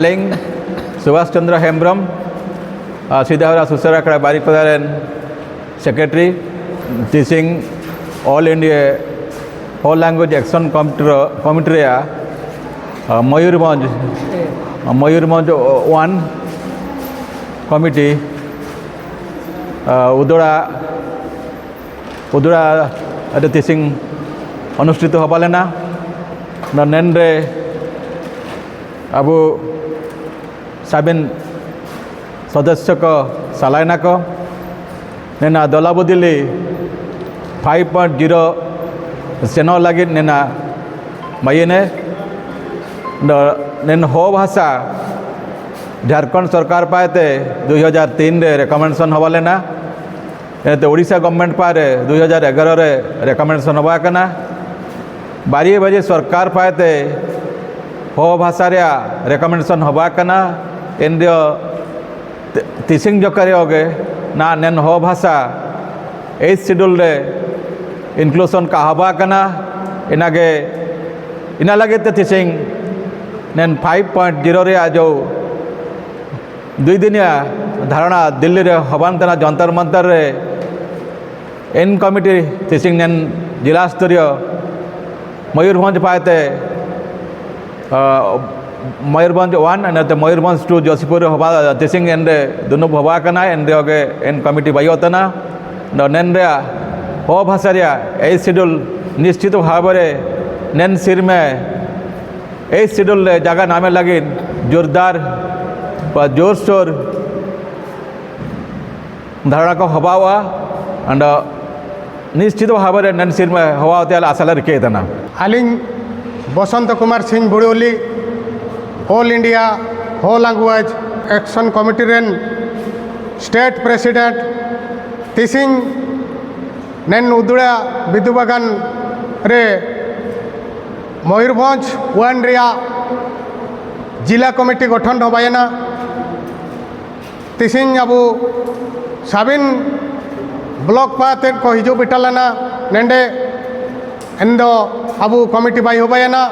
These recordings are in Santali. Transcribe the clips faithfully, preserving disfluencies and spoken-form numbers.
ᱟᱹᱞᱤᱧ ᱥᱩᱵᱷᱟᱥ ᱪᱚᱱᱫᱨᱚ ᱦᱮᱢᱵᱨᱚᱢ, ᱟᱨ ᱥᱤᱫᱟᱦᱚᱨᱟ ᱥᱩᱥᱟᱹᱨ ᱟᱠᱷᱲᱟ ᱵᱟᱨᱤᱯᱟᱫᱟ ᱨᱮᱱ ᱥᱮᱠᱨᱮᱴᱟᱨᱤ, ᱛᱤᱥᱤᱝ ᱚᱞ ᱤᱱᱰᱤᱭᱟ ᱦᱳᱞ ᱞᱮᱝᱜᱩᱭᱮᱡᱽ ᱮᱠᱥᱚᱱ ᱠᱚᱢᱤᱴᱤ ᱨᱮ-, ᱠᱚᱢᱤᱴᱤ ᱨᱮᱭᱟᱜ, ᱟᱨ, ᱢᱚᱭᱩᱨᱵᱷᱚᱸᱡᱽ, ᱢᱚᱭᱩᱨᱵᱷᱚᱸᱡᱽ ᱳᱣᱟᱱ ᱠᱚᱢᱤᱴᱤ, ᱟᱨ, ᱩᱫᱽᱲᱟ, ᱩᱫᱽᱲᱟ ᱨᱮ ᱛᱤᱥᱤᱝ ᱚᱱᱩᱥᱴᱷᱤᱛ ᱦᱚᱵᱟ ᱞᱮᱱᱟ᱾ ᱱᱚᱣᱟ ᱱᱮᱱ ᱨᱮ ᱟᱵᱚ ᱥᱟᱵᱤᱱ ᱥᱚᱫᱚᱥᱥᱚ ᱠᱚ ᱥᱟᱞᱟᱭ ᱱᱟᱠᱚ᱾ ᱱᱮᱱᱟ ᱫᱚᱞᱟ ᱵᱚᱫᱤᱞᱤ ᱯᱷᱟᱭᱤᱵᱷ ᱯᱚᱭᱮᱱᱴ ᱡᱤᱨᱳ ᱥᱮᱱᱚᱜ ᱞᱟᱹᱜᱤᱫ ᱱᱮᱱᱟ ᱢᱟᱭᱮᱱᱮ ᱫᱚ ᱱᱮᱱ ᱦᱚ ᱵᱷᱟᱥᱟ ᱡᱷᱟᱲᱠᱷᱚᱸᱰ ᱥᱚᱨᱠᱟᱨ ᱯᱟᱭᱛᱮ ᱫᱩᱭ ᱦᱟᱡᱟᱨ ᱛᱤᱱ ᱨᱮ ᱨᱮᱠᱚᱢᱮᱱᱰᱮᱥᱚᱱ ᱦᱚᱵᱟ ᱞᱮᱱᱟ᱾ ᱮᱱᱛᱮ ᱳᱰᱤᱥᱟ ᱜᱚᱵᱷᱢᱮᱱᱴ ᱯᱟᱭᱨᱮ ᱫᱩᱭ ᱦᱟᱡᱟᱨ ᱮᱜᱟᱨᱚ ᱨᱮ ᱨᱮᱠᱚᱢᱮᱱᱰᱮᱥᱚᱱ ᱦᱚᱵᱟ ᱠᱟᱱᱟ᱾ ᱵᱟᱨᱭᱮ ᱵᱟᱨᱭᱮ ᱥᱚᱨᱠᱟᱨ ᱯᱟᱭᱛᱮ ᱦᱚ ᱵᱷᱟᱥᱟ ᱨᱮᱭᱟᱜ ᱨᱮᱠᱚᱢᱮᱱᱰᱮᱥᱚᱱ ᱦᱚᱵᱟ ᱠᱟᱱᱟ᱾ ᱮᱱ ᱨᱮᱦᱚᱸ ᱛᱤ-, ᱛᱤᱥᱤᱝ ᱡᱚᱠᱷᱟ ᱨᱮᱦᱚᱸ ᱜᱮ ᱱᱟ ᱱᱮᱱ ᱦᱚ ᱵᱷᱟᱥᱟ ᱮᱭᱤᱛ ᱥᱤᱰᱩᱞ ᱨᱮ ᱤᱱᱠᱞᱩᱥᱚᱱ ᱠᱟ ᱦᱚᱵᱟ ᱠᱟᱱᱟ᱾ ᱤᱱᱟᱜᱮ, ᱤᱱᱟ ᱞᱟᱹᱜᱤᱫ ᱛᱮ ᱛᱤᱥᱤᱝ ᱱᱮᱱ ᱯᱷᱟᱭᱤᱵᱷ ᱯᱚᱭᱮᱱᱴ ᱡᱤᱨᱳ ᱨᱮᱭᱟᱜ ᱡᱚ ᱫᱩᱭ ᱫᱤᱱᱤᱭᱟ ᱫᱷᱟᱨᱚᱱᱟ ᱫᱤᱞᱞᱤ ᱨᱮ ᱦᱚᱵᱟᱱ ᱛᱟᱦᱮᱱᱟ ᱡᱚᱱᱛᱚᱨ ᱢᱚᱱᱛᱚᱨ ᱨᱮ᱾ ᱮᱱ ᱠᱚᱢᱤᱴᱤ ᱛᱤᱥᱤᱝ ᱱᱮᱱ ᱡᱤᱞᱟ ᱥᱛᱚᱨᱤᱭᱚ ᱢᱚᱭᱩᱨᱵᱷᱚᱸᱡᱽ ᱯᱟᱭᱛᱮ, ᱟ, ᱢᱚᱭᱩᱨᱵᱷᱚᱸᱡᱽ ᱳᱣᱟᱱ ᱱᱚᱛᱮ ᱢᱚᱭᱩᱨᱵᱷᱚᱸᱡᱽ ᱴᱩ ᱡᱚᱥᱤᱯᱩᱨ ᱨᱮ ᱦᱚᱵᱟ ᱛᱤᱥᱤᱝ ᱮᱱ ᱨᱮ ᱫᱩᱱᱩᱵ ᱦᱚᱵᱟ ᱠᱟᱱᱟ᱾ ᱮᱱ ᱨᱮᱦᱚᱸ ᱜᱮ ᱮᱱ ᱠᱚᱢᱤᱴᱤ ᱵᱟᱭᱚ ᱛᱟᱦᱮᱱᱟ᱾ ᱱᱚ ᱱᱮᱱ ᱨᱮᱭᱟᱜ ᱦᱚ ᱵᱷᱟᱥᱟ ᱨᱮᱭᱟᱜ ᱮᱭᱤᱛ ᱥᱤᱰᱩᱞ ᱱᱤᱥᱪᱤᱛ ᱵᱷᱟᱵᱮ ᱨᱮ ᱱᱮᱱ ᱥᱤᱨᱢᱮ ᱮᱭᱤᱛ ᱥᱤᱰᱩᱞ ᱨᱮ ᱡᱟᱭᱜᱟ ᱧᱟᱢᱮ ᱞᱟᱹᱜᱤᱫ ᱡᱳᱨᱫᱟᱨ ᱵᱟ ᱡᱳᱨᱥᱳᱨ ᱫᱷᱟᱨᱚᱱᱟ ᱠᱚ ᱦᱚᱵᱟᱣᱟ᱾ ᱟᱫᱚ ᱱᱤᱥᱪᱤᱛ ᱵᱷᱟᱵᱮ ᱨᱮ ᱱᱮᱱ ᱥᱤᱨᱢᱮ ᱦᱚᱵᱟᱣ ᱛᱮ ᱟᱞᱮ ᱟᱥᱟ ᱞᱮ ᱨᱤᱠᱟᱹᱭ ᱛᱟᱦᱮᱱᱟ᱾ ᱟᱹᱞᱤᱧ ᱵᱚᱥᱚᱱᱛ ᱠᱩᱢᱟᱨ ᱥᱤᱝ ᱵᱩᱲᱳᱞᱤ, ᱚᱞ ᱤᱱᱰᱤᱭᱟ ᱦᱳ ᱞᱮᱝᱜᱩᱭᱮᱡᱽ ᱮᱠᱥᱚᱱ ᱠᱚᱢᱤᱴᱤ ᱨᱮᱱ ᱥᱴᱮᱴ ᱯᱨᱮᱥᱤᱰᱮᱱᱴ, ᱛᱤᱥᱤᱝ ᱱᱮᱱ ᱩᱫᱽᱲᱟ ᱵᱤᱫᱩ ᱵᱟᱜᱟᱱ ᱨᱮ ᱢᱚᱭᱩᱨᱵᱷᱚᱸᱡᱽ ᱳᱣᱟᱱ ᱨᱮᱭᱟᱜ ᱡᱤᱞᱟ ᱠᱚᱢᱤᱴᱤ ᱜᱚᱴᱷᱚᱱ ᱦᱚᱵᱟᱭᱮᱱᱟ᱾ ᱛᱤᱥᱤᱧ ᱟᱵᱚ ᱥᱟᱵᱤᱱ ᱵᱞᱚᱠ ᱯᱟᱛᱮᱫ ᱠᱚ ᱦᱤᱡᱩᱜ ᱵᱤᱴᱟ ᱞᱮᱱᱟ ᱱᱮᱸᱰᱮ᱾ ᱮᱱ ᱫᱚ ᱟᱵᱚ ᱠᱚᱢᱤᱴᱤ ᱵᱟᱭ ᱦᱚᱵᱟᱭᱮᱱᱟ᱾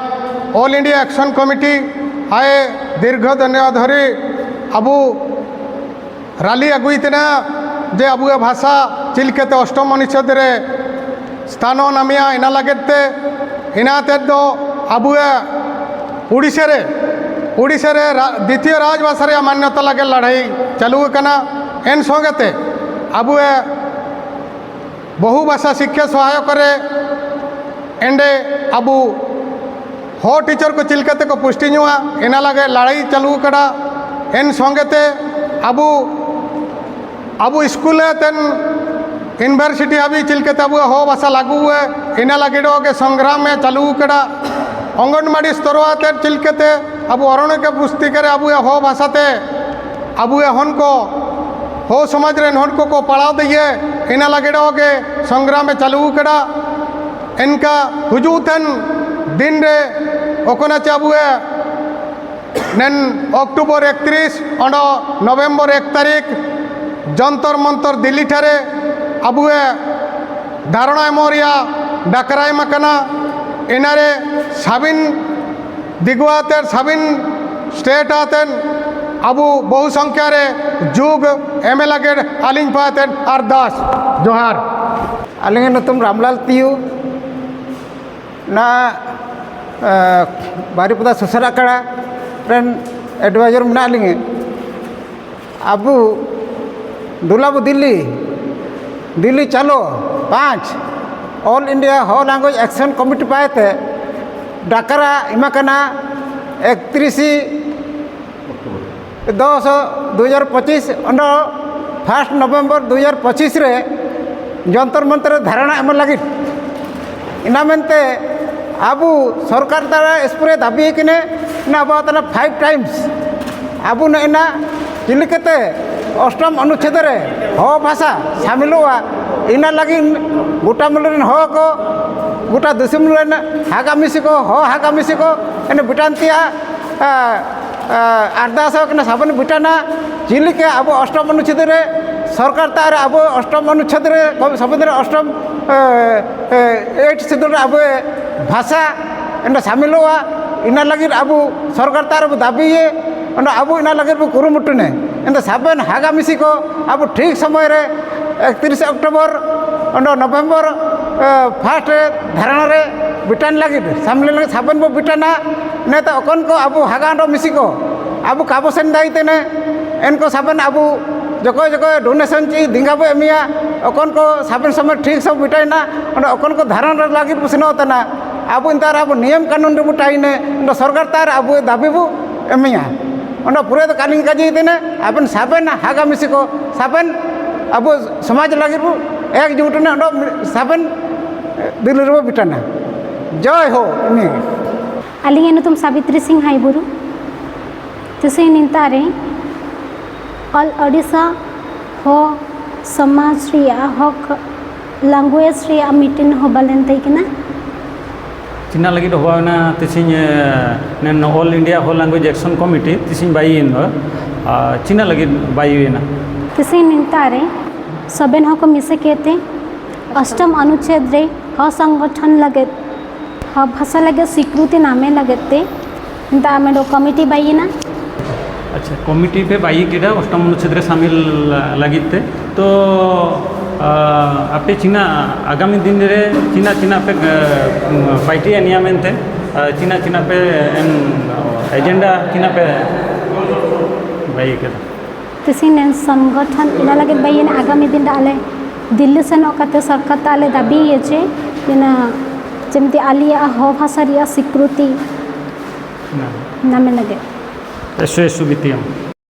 ᱚᱞ ᱤᱱᱰᱤᱭᱟ ᱮᱠᱥᱚᱱ ᱠᱚᱢᱤᱴᱤ ᱟᱭ ᱫᱤᱨᱜᱷᱚ ᱫᱤᱱ ᱫᱷᱚᱨᱤ ᱟᱵᱚ ᱨᱟᱞᱤ ᱟᱹᱜᱩᱭ ᱛᱮᱱᱟ ᱡᱮ ᱟᱵᱚᱣᱟᱜ ᱵᱷᱟᱥᱟ ᱪᱮᱫ ᱞᱮᱠᱟᱛᱮ ᱚᱥᱴᱚᱢ ᱚᱱᱩᱪᱷᱮᱫ ᱨᱮ ᱥᱛᱷᱟᱱᱚ ᱱᱟᱢᱮᱭᱟ, ᱮᱱᱟ ᱞᱟᱹᱜᱤᱫ ᱛᱮ ᱮᱱᱟ ᱛᱮᱫ ᱫᱚ ᱟᱵᱚᱣᱟᱜ ᱩᱲᱤᱥᱥᱟ ᱨᱮ ᱩᱲᱤᱥᱥᱟ ᱨᱮ ᱨᱟ- ᱫᱤᱛᱤᱭᱚ ᱨᱟᱡᱽᱵᱷᱟᱥᱟ ᱨᱮᱭᱟᱜ ᱢᱟᱱᱱᱚᱛᱟ ᱞᱟᱹᱜᱤᱫ ᱞᱟᱹᱲᱦᱟᱹᱭ ᱪᱟᱹᱞᱩ ᱟᱠᱟᱱᱟ᱾ ᱮᱱ ᱥᱚᱸᱜᱮ ᱛᱮ ᱟᱵᱚᱣᱟᱜ ᱵᱚᱦᱩ ᱵᱷᱟᱥᱟ ᱥᱤᱠᱠᱷᱟ ᱥᱚᱦᱟᱭᱚᱠ ᱨᱮ ᱮᱸᱰᱮ ᱟᱵᱚ ᱦᱚ ᱴᱤᱪᱟᱨ ᱠᱚ ᱪᱮᱫ ᱞᱮᱠᱟᱛᱮ ᱠᱚ ᱯᱳᱥᱴᱤᱝᱚᱜᱼᱟ, ᱮᱱᱟ ᱞᱟᱹᱜᱤᱫ ᱞᱟᱹᱲᱦᱟᱹᱭ ᱪᱟᱹᱞᱩ ᱟᱠᱟᱱᱟ᱾ ᱮᱱ ᱥᱚᱸᱜᱮ ᱛᱮ ᱟᱵᱚ ᱟᱵᱚ ᱥᱠᱩᱞ ᱛᱮᱱ ᱤᱭᱩᱱᱤᱵᱷᱟᱨᱥᱤᱴᱤ ᱦᱟᱹᱵᱤᱡ ᱪᱮᱫ ᱞᱮᱠᱟᱛᱮ ᱟᱵᱚᱣᱟᱜ ᱦᱚ ᱵᱷᱟᱥᱟ ᱞᱟᱹᱜᱩ ᱮᱱᱟ ᱞᱟᱹᱜᱤᱫ ᱜᱮ ᱥᱚᱝᱜᱨᱟᱢ ᱮ ᱪᱟᱹᱞᱩ ᱟᱠᱟᱫᱟ᱾ ᱚᱝᱜᱚᱱᱵᱟᱲᱤ ᱥᱛᱚᱨ ᱟᱛᱮᱫ ᱪᱮᱫ ᱞᱮᱠᱟᱛᱮ ᱟᱵᱚ ᱚᱨᱚᱬᱚᱠᱭᱚ ᱯᱩᱥᱛᱤᱠᱟ ᱨᱮ ᱟᱵᱚᱣᱟᱜ ᱦᱚ ᱵᱷᱟᱥᱟᱛᱮ ᱟᱵᱚᱣᱟᱜ ᱦᱚᱱ ᱠᱚ ᱦᱚ ᱥᱚᱢᱟᱡᱽ ᱨᱮᱱ ᱦᱚᱲ ᱠᱚᱠᱚ ᱯᱟᱲᱦᱟᱣ ᱫᱟᱲᱮᱭᱟᱜ ᱮᱱᱟ ᱞᱟᱹᱜᱤᱫ ᱜᱮ ᱥᱚᱝᱜᱨᱟᱢ ᱮ ᱪᱟᱹᱞᱩ ᱟᱠᱟᱫᱟ᱾ ᱮᱱᱠᱟ ᱦᱤᱡᱩᱜ ᱛᱮᱱ ᱫᱤᱱ ᱨᱮ ᱚᱠᱚᱭ ᱱᱟ ᱪᱮ ᱟᱵᱚᱣᱟᱜ ᱱᱮᱱ ᱚᱠᱴᱳᱵᱚᱨ ᱮᱠᱛᱨᱤᱥ ᱚᱸᱰᱮ ᱱᱚᱵᱷᱮᱢᱵᱚᱨ ᱮᱠ ᱛᱟᱹᱨᱤᱠᱷ ᱡᱚᱱᱛᱚᱨ ᱢᱚᱱᱛᱚᱨ ᱫᱤᱞᱞᱤ ᱴᱷᱟᱨᱮ ᱟᱵᱚᱣᱟᱜ ᱫᱷᱟᱨᱚᱱᱟ ᱮᱢᱚᱜ ᱨᱮᱭᱟᱜ ᱰᱟᱠᱨᱟ ᱮᱢ ᱟᱠᱟᱱᱟ᱾ ᱮᱱᱟᱨᱮ ᱥᱟᱵᱤᱱ ᱫᱤᱜᱩ ᱟᱛᱮᱫ ᱥᱟᱵᱤᱱ ᱥᱴᱮᱴ ᱟᱛᱮᱫ ᱟᱵᱚ ᱵᱚᱦᱩ ᱥᱚᱝᱠᱷᱟ ᱨᱮ ᱡᱩᱜᱽ ᱮᱢ ᱞᱟᱹᱜᱤᱫ ᱟᱹᱞᱤᱧ ᱯᱟᱦᱴᱟ ᱟᱨᱫᱟᱥ᱾ ᱡᱚᱦᱟᱨ᱾ ᱟᱹᱞᱤᱧᱟᱜ ᱧᱩᱛᱩᱢ ᱨᱟᱢᱞᱟᱞ ᱛᱤᱭᱩ᱾ ᱚᱱᱟ ᱵᱟᱨᱤᱯᱚᱫᱟ ᱥᱚᱥᱚᱨ ᱟᱠᱷᱲᱟ ᱨᱮᱱ ᱮᱰᱵᱷᱟᱭᱡᱟᱨ ᱢᱮᱱᱟᱜ ᱞᱤᱧᱟᱹ᱾ ᱟᱵᱚ ᱫᱩᱞᱟᱵᱚ ᱫᱤᱞᱞᱤ, ᱫᱤᱞᱞᱤ ᱪᱟᱞᱳ ᱯᱟᱸᱪ, ᱚᱞ ᱤᱱᱰᱤᱭᱟ ᱦᱚ ᱞᱮᱝᱜᱩᱭᱮᱡᱽ ᱮᱠᱥᱚᱱ ᱠᱚᱢᱤᱴᱤ ᱯᱟᱭᱮᱛᱮ ᱰᱟᱠᱨᱟ ᱮᱢᱟ ᱠᱟᱱᱟ ᱮᱠᱛᱨᱤᱥᱤ ᱫᱚᱥ ᱫᱩ ᱦᱟᱡᱟᱨ ᱯᱚᱸᱪᱤᱥ ᱚᱸᱰᱮ ᱯᱷᱟᱥᱴ ᱱᱚᱵᱷᱮᱢᱵᱚᱨ ᱫᱩ ᱦᱟᱡᱟᱨ ᱯᱚᱸᱪᱤᱥ ᱨᱮ ᱡᱚᱱᱛᱚᱨ ᱢᱚᱱᱛᱚᱨ ᱨᱮ ᱫᱷᱟᱨᱚᱱᱟ ᱮᱢ ᱞᱟᱹᱜᱤᱫ᱾ ᱤᱱᱟ ᱢᱮᱱᱛᱮ ᱟᱵᱚ ᱥᱚᱨᱠᱟᱨ ᱛᱟᱞᱟ ᱮᱥᱯᱨᱮ ᱫᱟᱹᱵᱤ ᱠᱟᱱᱟ, ᱚᱱᱟ ᱟᱵᱚ ᱛᱟᱞᱟ ᱯᱷᱟᱭᱤᱵᱷ ᱴᱟᱭᱤᱢᱥ ᱟᱵᱚ ᱱᱚᱜᱼᱚᱭ ᱱᱟ ᱪᱮᱫ ᱞᱮᱠᱟᱛᱮ ᱚᱥᱴᱚᱢ ᱚᱱᱩᱪᱷᱮᱫ ᱨᱮ ᱦᱚ ᱵᱷᱟᱥᱟ ᱥᱟᱢᱤᱞᱚᱜᱼᱟ, ᱤᱱᱟ ᱞᱟᱹᱜᱤᱫ ᱜᱚᱴᱟ ᱢᱩᱞᱩᱠ ᱨᱮᱱ ᱦᱚᱲ ᱠᱚ, ᱜᱚᱴᱟ ᱫᱤᱥᱚᱢ ᱨᱮᱱ ᱦᱟᱜᱟᱢᱤᱥᱤ ᱠᱚ, ᱦᱚ ᱦᱟᱜᱟᱢᱤᱥᱤ ᱠᱚ ᱮᱱᱮ ᱵᱤᱴᱟᱱ ᱛᱮᱭᱟᱜ ᱟᱨᱫᱟᱥ ᱠᱟᱱᱟ ᱥᱟᱵᱚᱱ ᱵᱤᱴᱟᱱᱟ ᱪᱤᱞᱤᱠᱟ ᱟᱵᱚ ᱚᱥᱴᱚᱢ ᱚᱱᱩᱪᱷᱮᱫ ᱨᱮ ᱥᱚᱨᱠᱟᱨ ᱛᱟᱨ ᱟᱵᱚ ᱚᱥᱴᱚᱢ ᱚᱱᱩᱪᱷᱮᱫ ᱨᱮ ᱥᱚᱝᱵᱤᱫᱷᱟᱱ ᱨᱮ ᱚᱥᱴᱚᱢ ᱮᱴ ᱥᱤᱰᱩᱞ ᱨᱮ ᱟᱵᱚ ᱵᱷᱟᱥᱟ ᱮᱱᱮ ᱥᱟᱢᱤᱞᱚᱜᱼᱟ᱾ ᱤᱱᱟᱹ ᱞᱟᱹᱜᱤᱫ ᱟᱵᱚ ᱥᱚᱨᱠᱟᱨ ᱛᱟᱨ ᱨᱮᱵᱚ ᱫᱟᱹᱵᱤᱭᱮ, ᱚᱸᱰᱮ ᱟᱵᱚ ᱤᱱᱟᱹ ᱞᱟᱹᱜᱤᱫ ᱵᱚ ᱠᱩᱨᱩᱢᱩᱴᱩᱱᱮ᱾ ᱮᱱᱛᱮ ᱥᱟᱵᱮᱱ ᱦᱟᱜᱟ ᱢᱤᱥᱤ ᱠᱚ ᱟᱵᱚ ᱴᱷᱤᱠ ᱥᱚᱢᱚᱭ ᱨᱮ ᱮᱠᱛᱤᱨᱤᱥ ᱚᱠᱴᱳᱵᱚᱨ, ᱚᱸᱰᱮ ᱱᱚᱵᱷᱮᱢᱵᱚᱨ ᱯᱷᱟᱥᱴ ᱨᱮ ᱫᱷᱟᱨᱱᱟ ᱨᱮ ᱵᱤᱴᱟᱱ ᱞᱟᱹᱜᱤᱫ ᱥᱟᱢᱞᱮ ᱞᱟᱹᱜᱤᱫ ᱥᱟᱵᱮᱱ ᱵᱚ ᱵᱤᱴᱟᱱᱟ᱾ ᱱᱮᱛᱟ ᱚᱠᱚᱱ ᱠᱚ ᱟᱵᱚ ᱦᱟᱜᱟ ᱚᱸᱰᱮ ᱢᱤᱥᱤ ᱠᱚ ᱟᱵᱚ ᱠᱟᱵᱚ ᱥᱮᱱ ᱫᱟᱭᱤ ᱛᱮᱱᱮ ᱮᱱᱠᱚ ᱥᱟᱵᱮᱱ ᱟᱵᱚ ᱡᱚᱠᱚᱭ ᱡᱚᱠᱚᱭ ᱰᱳᱱᱮᱥᱚᱱ ᱪᱮ ᱫᱤᱸᱜᱟ ᱵᱚ ᱮᱢᱮᱭᱟ, ᱚᱠᱚᱱ ᱠᱚ ᱥᱟᱵᱮᱱ ᱥᱚᱢᱚᱭ ᱴᱷᱤᱠ ᱥᱚᱵ ᱵᱤᱴᱟᱭᱱᱟ, ᱚᱸᱰᱮ ᱚᱠᱚᱱ ᱠᱚ ᱫᱷᱟᱨᱚᱱ ᱨᱮ ᱞᱟᱹᱜᱤᱫ ᱵᱚ ᱥᱮᱱᱚᱜ ᱛᱟᱦᱮᱱᱟ᱾ ᱟᱵᱚ ᱱᱮᱛᱟᱨ ᱟᱵᱚ ᱱᱤᱭᱚᱢ ᱠᱟᱹᱱᱩᱱ ᱨᱮᱵᱚ ᱴᱟᱭᱤᱱᱮ, ᱚᱸᱰᱮ ᱥᱚᱨᱠᱟᱨ ᱛᱟᱨ ᱟᱵᱚ ᱫᱟᱹᱵᱤ ᱵᱚ ᱮᱢᱮᱭᱟ᱾ ᱚᱸᱰᱮ ᱯᱩᱨᱟᱹ ᱫᱚ ᱠᱟᱹᱞᱤᱧ ᱠᱟᱡᱮ ᱛᱮᱱᱮ ᱟᱵᱮᱱ ᱥᱟᱵᱮᱱ ᱦᱟᱜᱟ ᱢᱤᱥᱤ ᱠᱚ ᱥᱟᱵᱮᱱ ᱟᱵᱚ ᱥᱚᱢᱟᱡᱽ ᱞᱟᱹᱜᱤᱫ ᱵᱚ ᱮᱠᱡᱩᱴ ᱮᱱᱟ, ᱚᱸᱰᱮ ᱥᱟᱵᱮᱱ ᱫᱤᱞᱤ ᱨᱮᱵᱚ ᱵᱤᱴᱟᱱᱟ᱾ ᱡᱚᱭ ᱦᱳ᱾ ᱤᱱᱟᱹ ᱟᱹᱞᱤᱧᱟᱜ ᱧᱩᱛᱩᱢ ᱥᱟᱵᱤᱛᱨᱤ ᱥᱤᱝ ᱦᱟᱭᱵᱩᱨᱩ᱾ ᱛᱮᱥᱮ ᱱᱤᱱᱛᱟ ᱨᱮ ᱚᱞ ᱳᱰᱤᱥᱟ ᱦᱚ ᱥᱚᱢᱟᱡᱽ ᱨᱮᱭᱟᱜ ᱦᱚᱠ ᱞᱟᱝᱜᱩᱭᱮᱡᱽ ᱨᱮᱭᱟᱜ ᱢᱤᱴᱤᱝ ᱦᱚᱵᱟ ᱞᱮᱱ ᱛᱟᱦᱮᱸ ᱠᱟᱱᱟ᱾ ᱪᱤᱱᱟ ᱞᱟᱹᱜᱤᱫ ᱦᱚᱵᱟ ᱮᱱᱟ ᱛᱤᱥᱤᱧ, ᱮ, ᱱᱮᱱ ᱚᱞ ᱤᱱᱰᱤᱭᱟ ᱦᱚ ᱞᱟᱝᱜᱩᱭᱮᱡᱽ ᱮᱠᱥᱚᱱ ᱠᱚᱢᱤᱴᱤ ᱛᱤᱥᱤᱧ ᱵᱟᱭᱤ ᱮᱱ ᱫᱚ, ᱟ, ᱪᱤᱱᱟ ᱞᱟᱹᱜᱤᱫ ᱵᱟᱭᱤ ᱮᱱᱟ᱾ ᱛᱤᱥᱤᱧ ᱱᱤᱱᱛᱟ ᱨᱮ ᱥᱚᱵᱮᱱ ᱦᱚᱸᱠᱚ ᱢᱤᱥᱮ ᱠᱮᱛᱮ ᱚᱥᱴᱚᱢ ᱚᱱᱩᱪᱷᱮᱫ ᱨᱮ ᱦᱚ ᱥᱚᱝᱜᱚᱴᱷᱚᱱ ᱞᱟᱹᱜᱤᱫ ᱦᱚ ᱵᱷᱟᱥᱟ ᱞᱟᱹᱜᱤᱫ ᱥᱤᱠᱨᱩᱛᱤ ᱱᱟᱢᱮ ᱞᱟᱹᱜᱤᱫ ᱛᱮ ᱱᱤᱛᱚᱜ ᱟᱢᱮ ᱫᱚ ᱠᱚᱢᱤᱴᱤ ᱵᱟᱭᱤᱱᱟ᱾ ᱟᱪᱪᱷᱟ, ᱠᱚᱢᱤᱴᱤ ᱯᱮ ᱵᱟᱭᱤ ᱠᱮᱫᱟ ᱚᱥᱴᱚᱢ ᱚᱱᱩᱪᱷᱮᱫ ᱨᱮ ᱥᱟᱢᱤᱞ ᱞᱟᱹᱜᱤᱫ ᱛᱮ᱾ ᱛᱚ, ᱟ, ᱟᱯᱮ ᱪᱤᱱᱟ ᱟᱜᱟᱢᱤ ᱫᱤᱱ ᱨᱮ ᱪᱤᱱᱟ ᱪᱤᱱᱟ ᱯᱮ, ᱟ, ᱯᱟᱭᱴᱤ ᱟᱹᱱᱤᱭᱟ ᱢᱮᱱᱛᱮ, ᱟ, ᱪᱤᱱᱟ ᱪᱤᱱᱟ ᱯᱮ ᱮᱢ ᱮᱡᱮᱱᱰᱟ ᱪᱤᱱᱟ ᱯᱮ ᱵᱟᱭᱤ ᱠᱮᱫᱟ? ᱛᱤᱥᱤᱱᱮᱱ ᱥᱚᱝᱜᱚᱴᱷᱚᱱ ᱤᱱᱟᱹ ᱞᱟᱹᱜᱤᱫ ᱵᱟᱭᱤᱱ ᱟᱜᱟᱢᱤ ᱫᱤᱱ ᱨᱮ ᱟᱞᱮ ᱫᱤᱞᱞᱤ ᱥᱮᱱᱚᱜ ᱠᱟᱛᱮ ᱥᱚᱨᱠᱟᱨ ᱛᱮ ᱟᱞᱮ ᱫᱟᱹᱵᱤᱭᱮ ᱡᱮ ᱤᱱᱟᱹ ᱡᱮᱢᱛᱤ ᱟᱞᱮᱭᱟᱜ ᱦᱚ ᱵᱷᱟᱥᱟ ᱨᱮᱭᱟᱜ ᱥᱤᱠᱨᱩᱛᱤ ᱦᱮᱸ᱾ ᱱᱟᱢᱮ ᱞᱟᱹᱜᱤᱫ᱾ ᱮᱥᱚ ᱮᱥᱚ ᱵᱤᱛᱤᱭᱟᱢ᱾